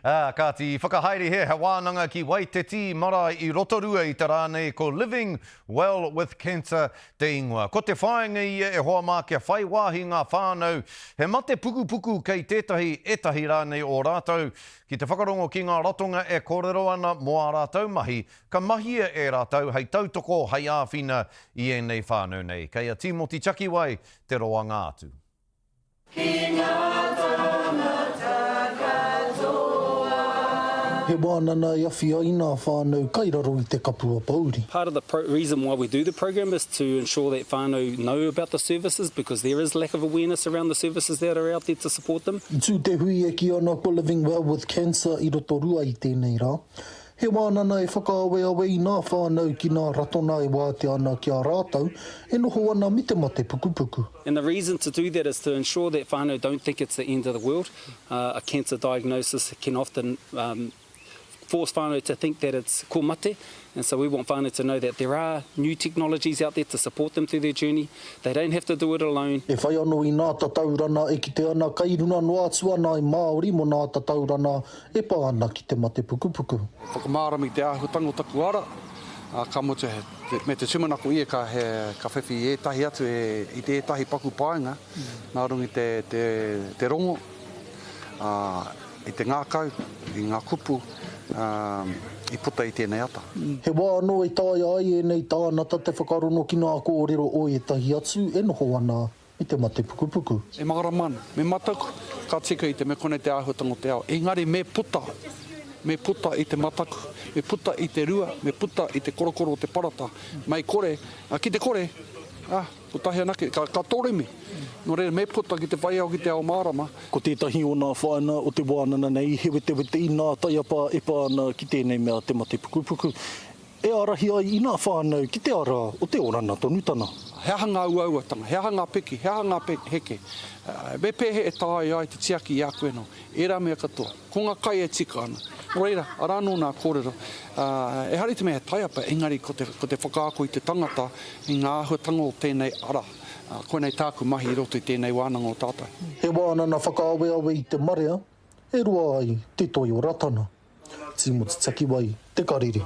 Ā, kāti, i whakahaerehia he wānanga ki Waitetī marae i Rotorua i te rā nei ko Living Well With Cancer te ingoa. Ko te whāinga ia e hoa mā kia whai wāhi ngā whānau he mate pukupuku kei tētahi, ētahi rānei o rātou, ki te whakarongo ki ngā ratonga e kōrero ana mō ā rātou mahi ka mahia e rātou hei tautoko, hei āwhina i ēnei whānau nei. Kei a Tīmoti Takiwai te roanga atu. Ki ngā tāngata katoa. He wānana e awhi ai nā whānau kai raro i te kapua pouri. Part of the reason why we do the program is to ensure that whānau know about the services because there is lack of awareness around the services that are out there to support them. I tū te hui e kī ana ko Living Well with Cancer i Rotorua i tēnei rā. He wānana e whakaaweawe i nā whānau ki nā ratona e wātea ana ki a rātou e noho ana me te mate pukupuku. And the reason to do that is to ensure that whānau don't think it's the end of the world. A cancer diagnosis can often force whānau to think that it's ko mate, and so we want whānau to know that there are new technologies out there to support them through their journey. They don't have to do it alone. E whai ano i nā tataurana e kite ana kai runa noa atu ana i Māori mo nā tataurana E pā ana ki te mate pukupuku. Whakamārama i te āhuatanga o taku ara, ā, ka mutu he, me te tūmanako ia ka, he, ka whiwhi i ētahi atu e, i te ētahi paku painga nā runga i te, te, te rongo, ā, i te ngākau, i ngā kupu, ā, i puta i tēnei ata. He wā anō e taea ai ēnei tānata te whakarono ki ngā kōrero o ētahi atu e noho ana i te mate pukupuku. E mārama ana, me mataku, ka tika i te mea konei te āhuatanga o te ao. Engari me puta, me puta i te mataku, me puta i te rua, me puta i te korokoro o te parata. Mei kore, ki te kore, ah, kotahi anake, ka, ka toremi. Nō reira, me puta ki te whai ao ki te ao mārama. Ko tētahi o nā whāina o te wānana nei he wetewete i nā taiapa e pā ana ki tēnei mea te mate pukupuku. E ārahi ai i nā whānau ki te ara o te orana tonutana. He aha ngā uauatanga, he aha ngā piki, he aha ngā heke, me pēhea e taea ai te tiaki i a koe anō, ērā mea katoa. Ko ngā kai e tika ana. Nō reira, arā anō nā kōrero, ehara i te mea he taiapa, engari ko te, ko te whakaako i te tangata i ngā āhuatanga o tēnei ara. Koinei tāku mahi i roto i tēnei wānanga o tātou. He wānana whakaaweawe i te marea e roa ai te toi o Ratana. Tīmoti Takiwai, Te Karere.